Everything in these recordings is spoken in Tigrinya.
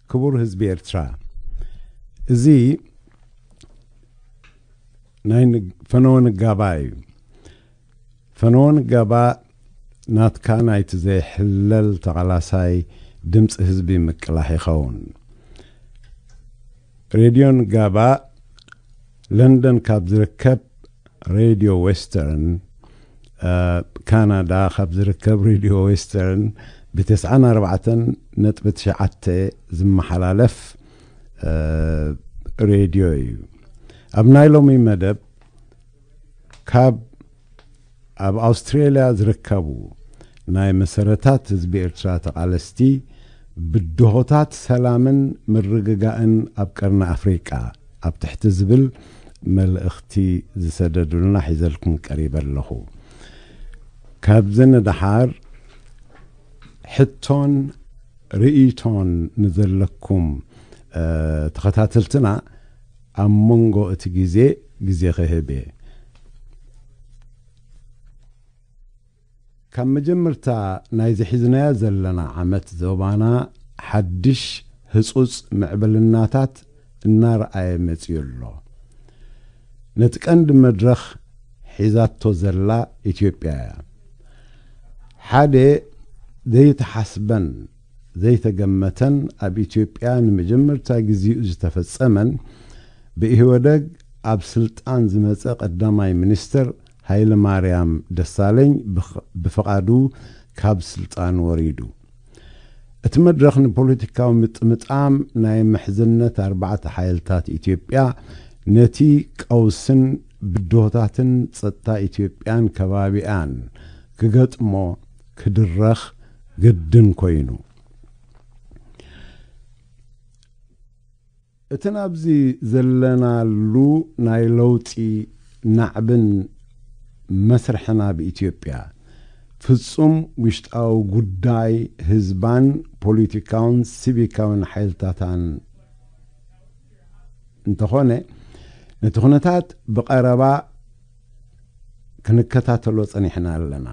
ክቡር ህዝቢ ኤርትራ፣ እዚ ናይ ንግ-፣ ፈነወ ንጋባ እዩ። ፈነወ ንጋባ ናትካ ናይቲ ዘይሕለል ተቓላሳይ ድምፂ ህዝቢ ምቅላሕ ይኸውን። ሬድዮ ንጋባ ለንደን ካብ ዝርከብ ሬድዮ ዌስተርን፣ እ፣ ካናዳ ካብ ዝርከብ ሬድዮ ዌስተርን ብተስዓን ኣርባዕተን ነጥቢ ትሽዓተ ዝመሓላለፍ፣ እ፣ ሬድዮ እዩ። ኣብ ናይ ሎሚ መደብ ካብ ኣብ ኣውስትሬልያ ዝርከቡ ናይ መሰረታት ህዝቢ ኤርትራ ተቓለስቲ ብድሆታት ሰላምን ምርግጋእን ኣብ ቀርኒ ኣፍሪቃ ኣብ ትሕቲ ዝብል መልእኽቲ ዝሰደዱልና ሒዘልኩም ቀሪበ ኣለኹ። ካብዚ ንደሓር ሕቶን ርእይቶን ንዘለኩም፣ እ፣ ተኸታተልትና ኣብ መንጎ እቲ ግዜ፣ ግዜ ክህብ እየ። ካብ መጀመርታ ናይዚ ሒዝናዮ ዘለና ዓመት ዞባና ሓድሽ ህጹጽ ምዕብልናታት እናረኣየ መጺኡ ኣሎ። ነቲ ቀንዲ መድረኽ ሒዛቶ ዘላ ኢትዮጵያ እያ። ሓደ ዘይተሓስበን ዘይተገመተን ኣብ ኢትዮጵያ ንመጀመርታ ግዜኡ ዝተፈጸመን ብኢህወደግ ኣብ ስልጣን ዝመጸ ቀዳማይ ሚኒስትር ሃይለ ማርያም ደሳለኝ ብኽ-፣ ብፍቓዱ ካብ ስልጣን ወሪዱ። እቲ መድረኽ ንፖለቲካዊ ምጥምጣም ናይ ምሕዝነት ኣርባዕተ ሓይልታት ኢትዮጵያ ነቲ ቀውስን ብድሆታትን ጸጥታ ኢትዮጵያን ከባቢኣን ክገጥሞ ክድረኽ ግድን ኮይኑ። እቲ ናብዚ ዘለናሉ ናይ ለውጢ ናዕብን መስርሕን ኣብ ኢትዮጵያ ፍጹም ውሽጣዊ ጉዳይ ህዝባን ፖለቲካውን ሲቪካውን ሓይልታታን እንተኾነ፣ ነቲ ኩነታት ብቐረባ ክንከታተሎ ጸኒሕና ኣለና።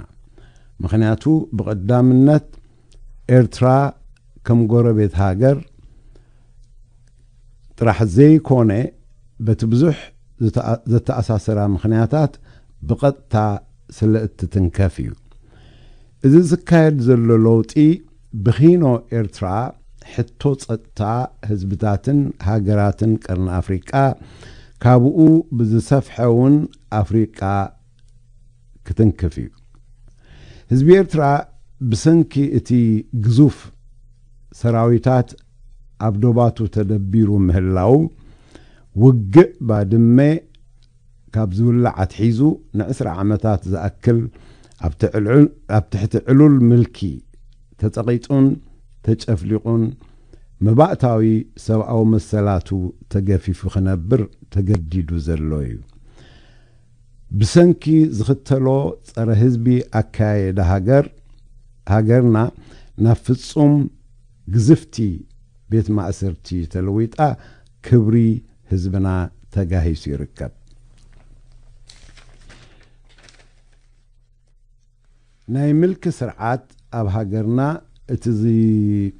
ምኽንያቱ ብቐዳምነት ኤርትራ ከም ጎረቤት ሃገር ጥራሕ ዘይኮነ፣ በቲ ብዙሕ ዝተኣ-፣ ዘተኣሳስራ ምኽንያታት ብቐጥታ ስለ እትትንከፍ እዩ። እዚ ዝካየድ ዘሎ ለውጢ ብኺኖ ኤርትራ ሕቶ ጸጥታ ህዝብታትን ሃገራትን ቀርኒ ኣፍሪቃ ካብኡ ብዝሰፍሐ እውን ኣፍሪቃ ክትንክፍ እዩ። ህዝቢ ኤርትራ ብሰንኪ እቲ ግዙፍ ሰራዊታት ኣብ ዶባቱ ተደቢሩ ምህላው፣ ውግእ ባድመ ካብ ዝውላዕ ኣትሒዙ ንዕስራ ዓመታት ዝኣክል ኣብ ትዕልዑል-፣ ኣብ ትሕቲ ዕሉል ምልኪ ተጸቒጡን ተጨፍሊቑን መባእታዊ ሰብኣዊ መሰላቱ ተገፊፉ ክነብር ተገዲዱ ዘሎ እዩ። ብሰንኪ ዝኽተሎ ጸረ ህዝቢ ኣካያይዳ ሃገር፣ ሃገርና ናብ ፍጹም ግዝፍቲ ቤት ማእሰርቲ ተለዊጣ ክብሪ ህዝብና ተጋሂሱ ይርከብ። ናይ ምልኪ ስርዓት ኣብ ሃገርና እቲ ዚ-፣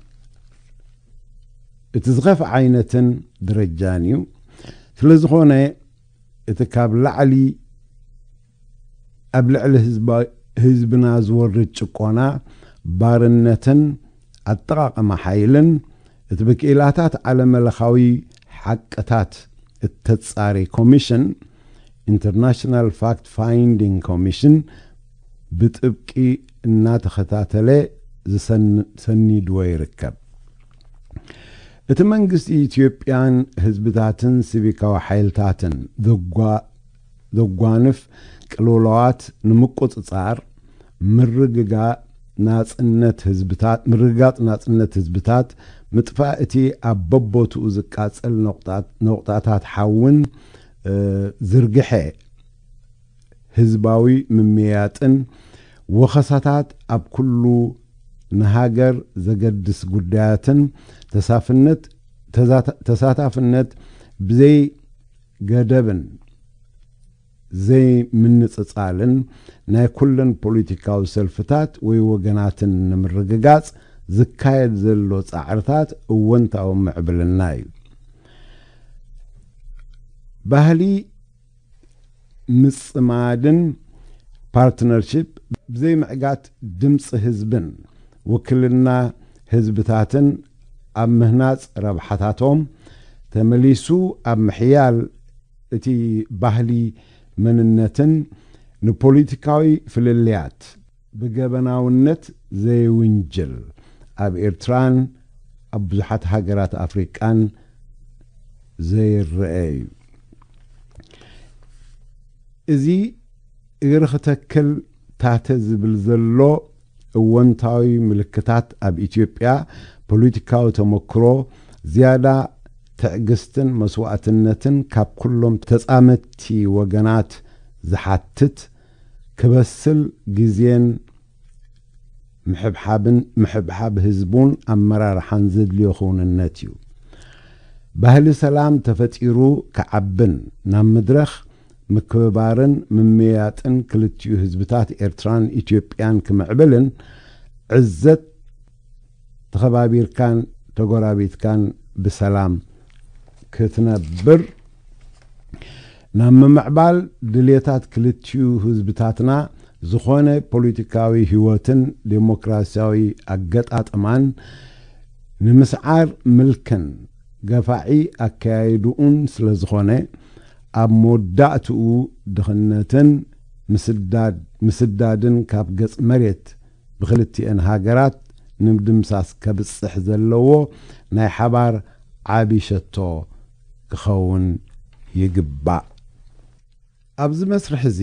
እቲ ዝኸፍአ ዓይነትን ደረጃን እዩ። ስለ ዝኾነ እቲ ካብ ላዕሊ ኣብ ልዕሊ ህዝባ-፣ ህዝብና ዝወርድ ጭቆና፣ ባርነትን ኣጠቓቕማ ሓይልን እቲ ብክኢላታት ዓለመለኻዊ ሓቅታት እተጻሪ ኮሚሽን፣ ኢንተርናሽናል ፋክት ፋይንዲንግ ኮሚሽን፣ ብጥብቂ እናተኸታተለ ዝሰን-፣ ሰኒድዎ ይርከብ። እቲ መንግስቲ ኢትዮጵያን ህዝብታትን ሲቪካዊ ሓይልታትን ዘጓ-፣ ዘጓንፍ ቅልውላዋት ንምቁጽጻር፣ ምርግጋ ናጽነት ህዝብታት፣ ምርግጋጽ ናጽነት ህዝብታት፣ ምጥፋእ እቲ ኣብ በቦትኡ ዝቃጸል ነቑጣት-፣ ነቑጣታት ሓውን፣ እ፣ ዝርግሐ ህዝባዊ ምምያጥን ወኸሳታት ኣብ ኩሉ ንሃገር ዘገድስ ጉዳያትን ተሳፍነት፣ ተዛታ-፣ ተሳታፍነት ብዘይ ገደብን ዘይምንጽጻልን ናይ ኩለን ፖለቲካዊ ሰልፍታት ወይ ወገናትን ንምርግጋጽ ዝካየድ ዘሎ ጻዕርታት እወንታዊ ምዕብልና እዩ። ባህሊ ምጽማድን ፓርትነርሺፕ ብዘይ ምዕጋት ድምፂ ህዝብን ውክልና ህዝብታትን ኣብ ምህናጽ ረብሓታቶም ተመሊሱ ኣብ ምሕያል እቲ ባህሊ መንነትን ንፖለቲካዊ ፍልልያት ብገበናውነት ዘይውንጅል ኣብ ኤርትራን ኣብ ብዙሓት ሃገራት ኣፍሪቃን ዘይረአ እዩ። እዚ እግሪ ክተክል ታተ ዝብል ዘሎ እወንታዊ ምልክታት ኣብ ኢትዮጵያ ፖለቲካዊ ተመክሮ ዝያዳ ትዕግስትን መስዋእትነትን ካብ ኩሎም ተጻመድቲ ወገናት ዝሓትት ክበስል ግዜን ምሕብሓብን፣ ምሕብሓብ ህዝቡን ኣመራርሓን ዘድልዮ ክውንነት እዩ። ባህሊ ሰላም ተፈጢሩ ክዓብን ናብ መድረኽ ምክብባርን ምምያጥን ክልቲኡ ህዝብታት ኤርትራን ኢትዮጵያን ክምዕብልን ዕዘት ተኸባቢርካን ተጎራቢትካን ብሰላም ክትነብር ናብ ምምዕባል ድልየታት ክልቲኡ ህዝብታትና ዝኾነ ፖለቲካዊ ህይወትን ዴሞክራሲያዊ ኣገጣጥማን ንምስዓር ምልክን ገፋዒ ኣካያይድኡን ስለ ዝኾነ፣ ኣብ መወዳእትኡ ድኽነትን ምስዳድ-፣ ምስዳድን ካብ ገጽ መሬት ብክልቲኤን ሃገራት ንምድምሳስ ከብጽሕ ዘለዎ ናይ ሓባር ዓቢ ሸቶ ክኸውን ይግባእ። ኣብዚ መስርሕ እዚ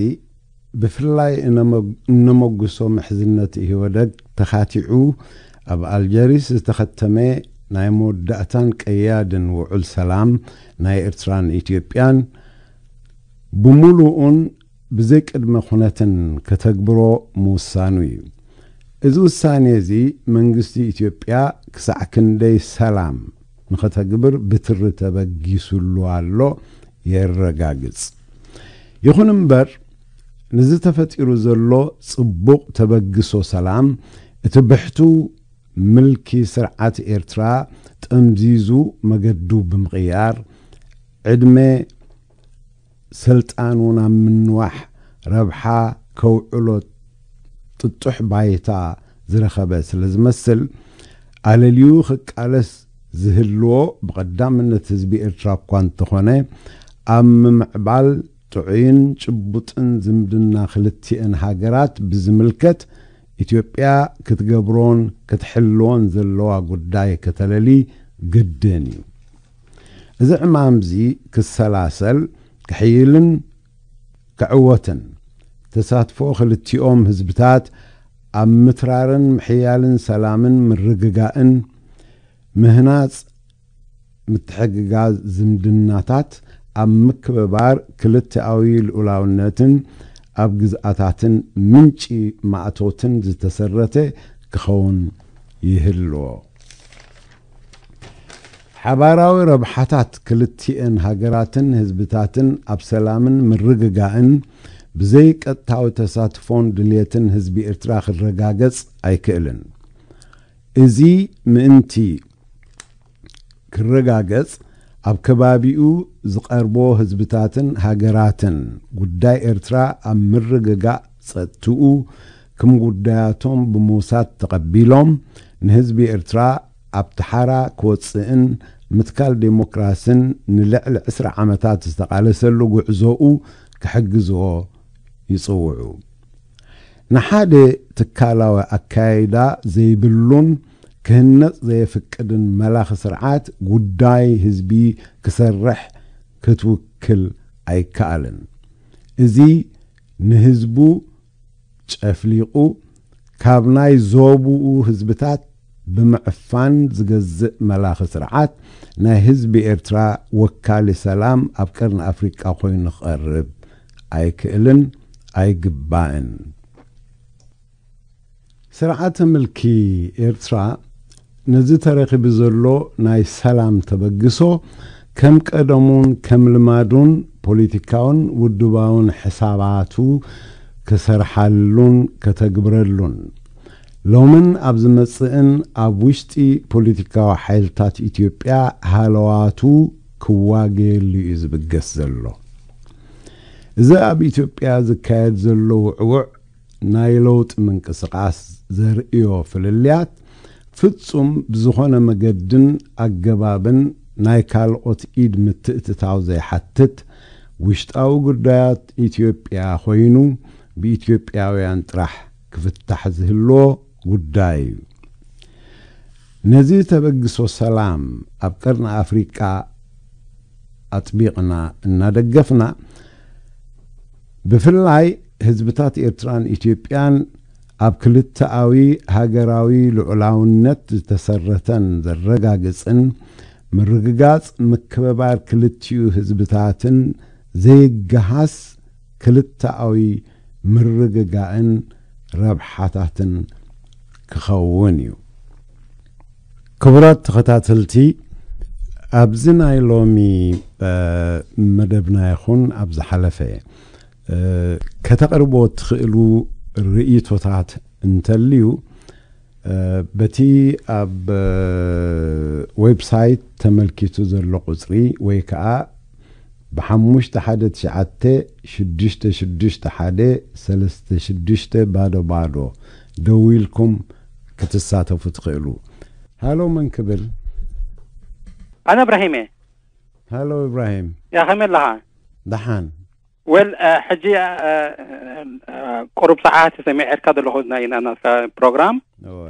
ብፍላይ እነመ-፣ እነመጉሶ ምሕዝነት ኢህወደግ ተኻቲዑ ኣብ ኣልጀሪስ ዝተኸተመ ናይ መወዳእታን ቀያድን ውዑል ሰላም ናይ ኤርትራን ኢትዮጵያን ብምሉኡን ብዘይ ቅድመ ኩነትን ከተግብሮ ምውሳኑ እዩ። እዚ ውሳኔ እዚ መንግስቲ ኢትዮጵያ ክሳዕ ክንደይ ሰላም ንኸተግብር ብትሪ ተበጊሱሉ ኣሎ የረጋግጽ። ይኹን እምበር፣ ንዚ ተፈጢሩ ዘሎ ጽቡቕ ተበግሶ ሰላም፣ እቲ ብሕቱ ምልኪ ስርዓት ኤርትራ ጠምዚዙ መገዱ ብምቕያር፣ ዕድመ ስልጣኑ ናብ ምንዋሕ ረብሓ ከውዕሎ ጥጡሕ ባይታ ዝረኸበ ስለ ዝመስል፣ ኣለልዩ ክቃለስ ዝህልዎ ብቐዳምነት ህዝቢ ኤርትራ እኳ እንተኾነ፣ ኣብ ምምዕባል ጥዑይን ጭቡጥን ዝምድና ክልቲኤን ሃገራት ብዝምልከት፣ ኢትዮጵያ ክትገብሮን ክትሕልዎን ዘለዋ ጉዳይ ከተለሊ ግድን እዩ። እዚ ዕማምዚ ክሰላሰል፣ ክሕይልን ክዕወትን፣ ተሳትፎ ክልቲኦም ህዝብታት ኣብ ምትራርን ምሕያልን ሰላምን ምርግጋእን ምህናጽ ምትሕግጋዝ ዝምድናታት ኣብ ምክብባር ክልተኣዊ ልኡላውነትን ኣብ ግዝኣታትን ምንጪ ማእቶትን ዝተሰረተ ክኸውን ይህልዎ። ሓባራዊ ረብሓታት ክልቲኤን ሃገራትን ህዝብታትን ኣብ ሰላምን ምርግጋእን ብዘይ ቀጥታዊ ተሳትፎን ድልየትን ህዝቢ ኤርትራ ክረጋገጽ ኣይክእልን። እዚ ምእንቲ ክረጋገጽ፣ ኣብ ከባቢኡ ዝቐርቦ ህዝብታትን ሃገራትን ጉዳይ ኤርትራ ኣብ ምርግጋእ ጸጥትኡ ክም ጉዳያቶም ብምውሳድ ተቐቢሎም፣ ንህዝቢ ኤርትራ ኣብቲ ሓራ ክወጽእን ምትካል ዴሞክራስን ንልዕሊ ዕስራ ዓመታት ዝተቓለሰሉ ጉዕዞኡ ክሕግዝዎ ይጽውዑ። ንሓደ ትካላዊ ኣካያይዳ ዘይብሉን ክህነጽ ዘየፍቅድን መላኺ ስርዓት ጉዳይ ህዝቢ ክሰርሕ ክትውክል ኣይከኣልን። እዚ ንህዝቡ ጨፍሊቑ ካብ ናይ ዞብኡ ህዝብታት ብምዕፋን ዝገዝእ መላኺ ስርዓት ናይ ህዝቢ ኤርትራ ወካሊ ሰላም ኣብ ቀርኒ ኣፍሪቃ ኮይኑ ክቐርብ ኣይክእልን ኣይግባእን። ስርዓተ ምልኪ ኤርትራ ነዚ ተረኺቡ ዘሎ ናይ ሰላም ተበግሶ ከም ቀደሙን ከም ልማዱን ፖለቲካውን ውድባውን ሕሳባቱ ክሰርሓሉን ከተግብረሉን፣ ሎምን ኣብ ዝመጽእን ኣብ ውሽጢ ፖለቲካዊ ሓይልታት ኢትዮጵያ ሃለዋቱ ክዋገየሉ እዩ ዝብገስ ዘሎ። እዚ ኣብ ኢትዮጵያ ዝካየድ ዘሎ ውዕውዕ ናይ ለውጢ ምንቅስቓስ ዘርእዮ ፍልልያት ፍጹም ብዝኾነ መገድን ኣገባብን ናይ ካልኦት ኢድ ምትእትታው ዘይሓትት፣ ውሽጣዊ ጉዳያት ኢትዮጵያ ኮይኑ ብኢትዮጵያውያን ጥራሕ ክፍታሕ ዝህልዎ ጉዳይ እዩ። ነዚ ተበግሶ ሰላም ኣብ ቀርኒ ኣፍሪቃ ኣጥቢቕና እናደገፍና፣ ብፍላይ ህዝብታት ኤርትራን ኢትዮጵያን ኣብ ክልተኣዊ ሃገራዊ ልዑላውነት ዝተሰረተን ዘረጋግጽን ምርግጋጽ ምክብባር ክልቲኡ ህዝብታትን ዘይገሃስ ክልተኣዊ ምርግጋእን ረብሓታትን ክኸውን እዩ። ክቡራት ተኸታተልቲ፣ ኣብዚ ናይ ሎሚ መደብና ይኹን ኣብ ዝሓለፈ ከተቕርቦ ትኽእሉ ርእይቶታት እንተልዩ፣ በቲ ኣብ ዌብሳይት ተመልኪቱ ዘሎ ቁጽሪ ወይ ከዓ ብሓሙሽተ ሓደ ትሽዓተ ሽዱሽተ ሽዱሽተ ሓደ ሰለስተ ሽዱሽተ ባዶ ባዶ ደዊልኩም ክትሳተፉ ትኽእሉ። ሃሎ፣ መን ክብል? ኣነ እብራሂም እየ። ሃሎ እብራሂም። ያ፣ ከመይ ኣለኻ? ደሓን። ወል፣ እ፣ ሕጂ፣ እ፣ እ፣ ቁሩብ ሰዓት ሰሚዐካ ዘለኹ ናይ ናናስካ ፕሮግራም። እወ።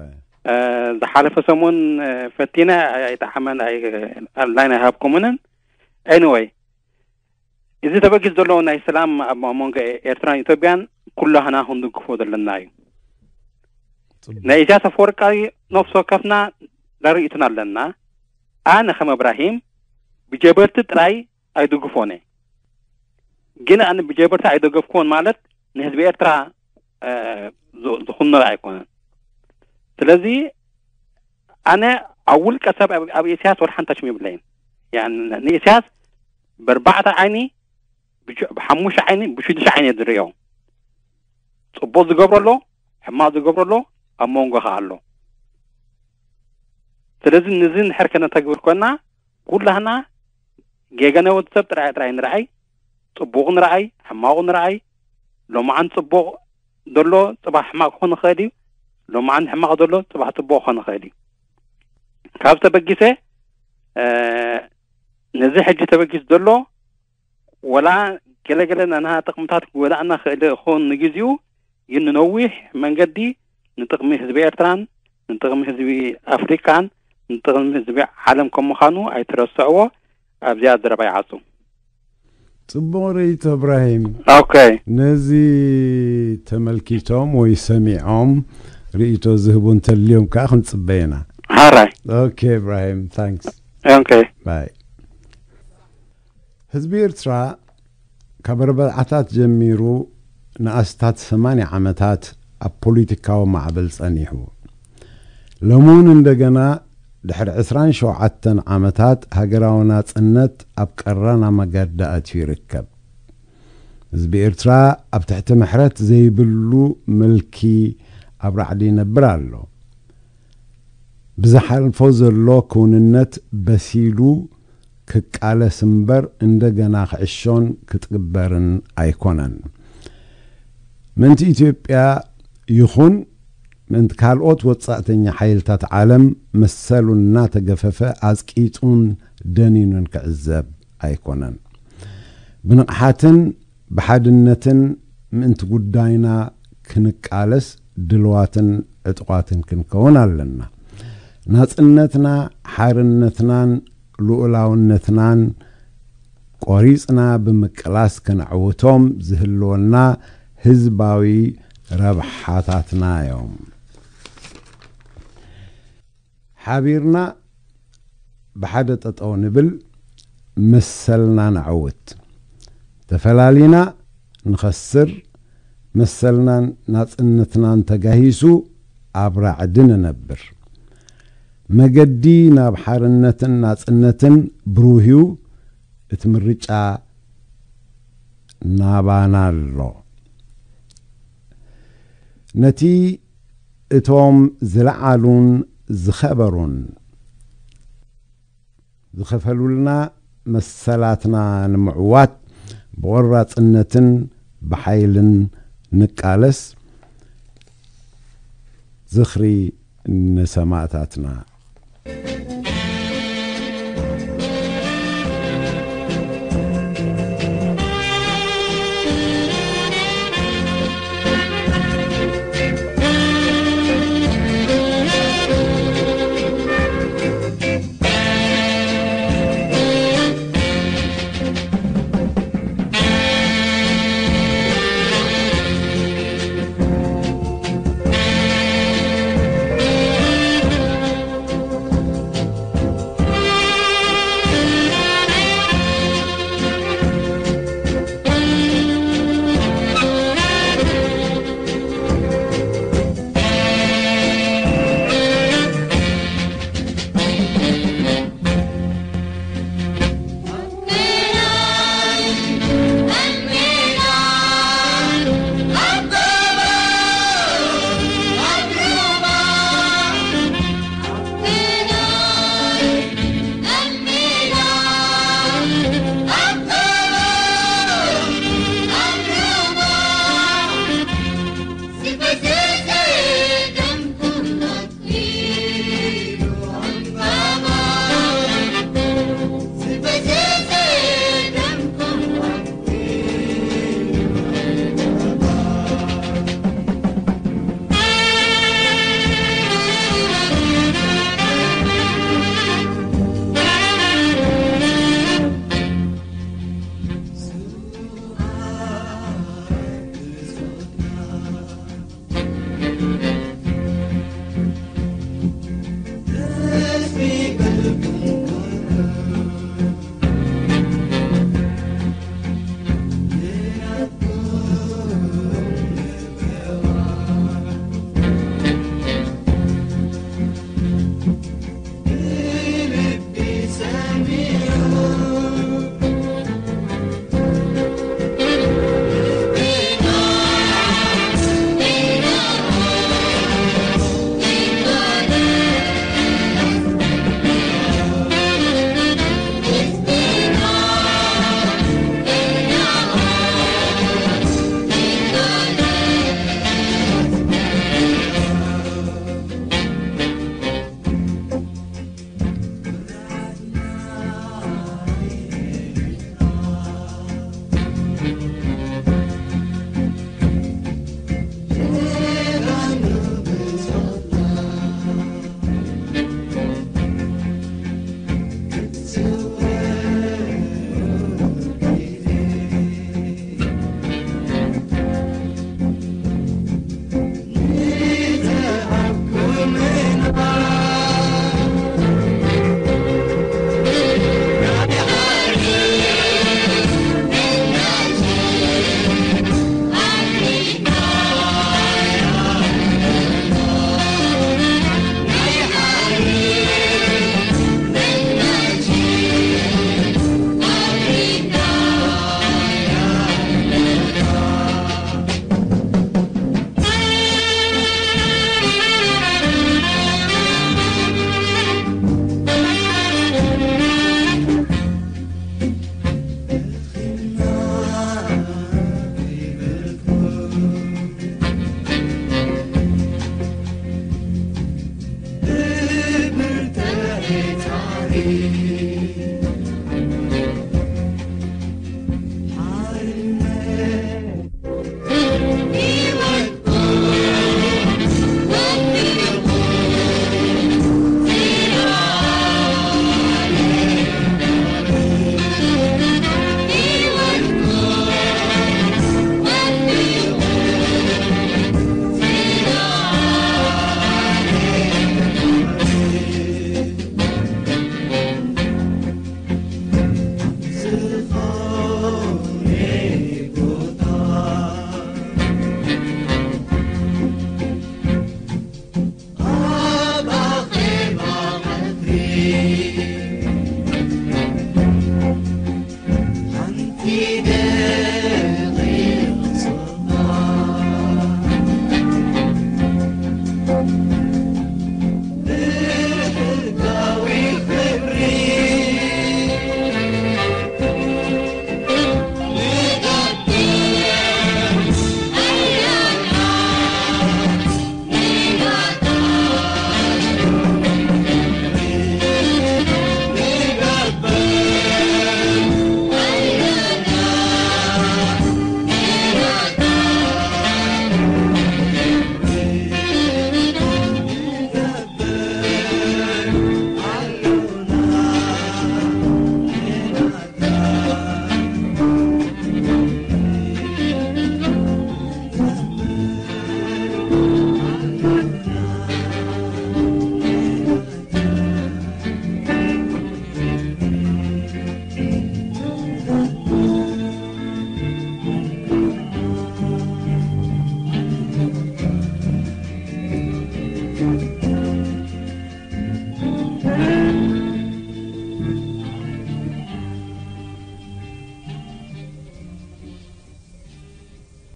እ፣ ዝሓለፈ ሰሙን፣ እ፣ ፈቲነ ኣይ-፣ ኣይጠዓመን፣ ኣይ-፣ ላይን ኣይሃብኩምንን። ኤኒወይ፣ እዚ ተበጊስ ዘሎ ናይ ሰላም ኣብ መንጎ ኤርትራን ኢትዮጵያን ኩላህና ክንድግፎ ዘለና እዩ። ጽቡቅ። ናይ ኢሳያስ ኣፈወርቂ ነፍሲ ወከፍና ርእይቶና ኣለና። ኣነ ከም እብራሂም ብጀበርቲ ጥራይ ኣይድግፎን እየ። ግን ኣነ ብጀበርቲ ኣይደገፍኩዎን ማለት ንህዝቢ ኤርትራ፣ እ፣ ዝ-፣ ዝኹንኖ ኣይኮነን። ስለዚ ኣነ ኣብ ውልቀ ሰብ ኣብ፣ ኣብ ኢሳያስ ወላ ሓንቲ ኣሽም የብለይን። ያን ንኢሳያስ ብኣርባዕተ ዓይኒ፣ ብሽ-፣ ብሓሙሽተ ዓይኒ፣ ብሽዱሽተ ዓይኒ እየ ዝርእዮ። ጽቡቕ ዝገብሮ ኣሎ፣ ሕማቕ ዝገብሮ ኣሎ፣ ኣብ መንጎ ከኣ ኣሎ። ስለዚ ነዚ እንድሕር ከነተግብር ኮና፣ ኩላህና ጌጋ ናይ ወዲ ሰብ ጥራይ ጥራይ ንርኣይ፣ ጽቡቕ ንርኣይ፣ ሕማቑ ንርኣይ። ሎማዓን ጽቡቕ ዘሎ ጽባሕ ሕማቕ ክኾን ይኽእል እዩ። ሎማዓን ሕማቕ ዘሎ ጽባሕ ጽቡቕ ክኾን ይኽእል እዩ። ካብ ተበጊሰ፣ እ፣ ነዚ ሕጂ ተበጊሱ ዘሎ ወላ ገለገለ ናና ጥቕምታት ክጎዳእና ክእል ይኸውን ንግዚኡ፣ ግን ንነዊሕ መንገዲ ንጥቕሚ ህዝቢ ኤርትራን ንጥቕሚ ህዝቢ ኣፍሪቃን ንጥቕሚ ህዝቢ ዓለም ከም ምዃኑ ኣይትረስዕዎ። ኣብዚኣ ዘረባ ይዓጹ። ጽቡቕ ርእይቶ እብራሂም። ኦኬ። ነዚ ተመልኪቶም ወይ ሰሚዖም ርእይቶ ዝህቡ እንተልዮም ከኣ ክንጽበ ኢና። ሃራይ። ኦኬ እብራሂም፣ ታንክስ። ኦኬ። ባይ። ህዝቢ ኤርትራ ካብ ኣርባዓታት ጀሚሩ ንኣስታት ሰማንያ ዓመታት ኣብ ፖለቲካዊ ማዕበል ጸኒሑ። ሎሚ እውን እንደገና ድሕሪ ዕስራን ሸውዓተን ዓመታት ሃገራዊ ናጽነት ኣብ ቀራና መጋዳ ኣትዩ ይርከብ። ህዝቢ ኤርትራ ኣብ ትሕቲ ምሕረት ዘይብሉ ምልኪ ኣብ ራዕዲ ይነብር ኣሎ። ብዝሓልፎ ዘሎ ክውንነት በሲሉ ክቃለስ እምበር፣ እንደገና ክዕሾን ክትግበርን ኣይኮነን። ምእንቲ ኢትዮጵያ ይኹን ምእንቲ ካልኦት ወጻእተኛ ሓይልታት ዓለም መሰሉ እናተገፈፈ ኣጽቂጡን ደኒኑን ክዕዘብ ኣይኮነን። ብንቕሓትን ብሓድነትን ምእንቲ ጉዳይና ክንቃለስ ድልዋትን ዕጡቓትን ክንከውን ኣለና። ናጽነትና፣ ሓርነትናን ልኡላውነትናን ቆሪጽና ብምቅላስ ከነዕውቶም ዝህልወና ህዝባዊ ረብሓታትና እዮም። ሓቢርና ብሓደ ጠጠው ንብል፣ መሰልና ነዐውት። ተፈላሊና ንኸስር፣ መሰልናን ናጽነትናን ተጋሂሱ ኣብ ራዕዲ ንነብር። መገዲ ናብ ሓርነትን ናጽነትን ብሩህ እዩ። እቲ ምርጫ ናባና ኣሎ። ነቲ እቶም ዝለዓሉን ዝኸበሩን ዝኸፈሉልና መሰላትና ንምዕዋት ብቆራጽነትን ብሓይልን ንቃለስ። ዝኽሪ ንሰማእታትና።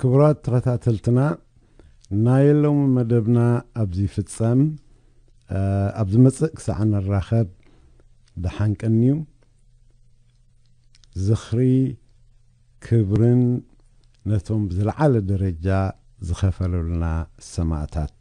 ክቡራት ተኸታተልትና፣ ናይ ሎሚ መደብና ኣብዚ ይፍጸም። ኣብ ዝመጽእ ክሳዕ ንራኸብ፣ ደሓን ቀንዩ። ዝኽሪ ክብርን ነቶም ብዝለዓለ ደረጃ ዝኸፈሉልና ሰማእታት።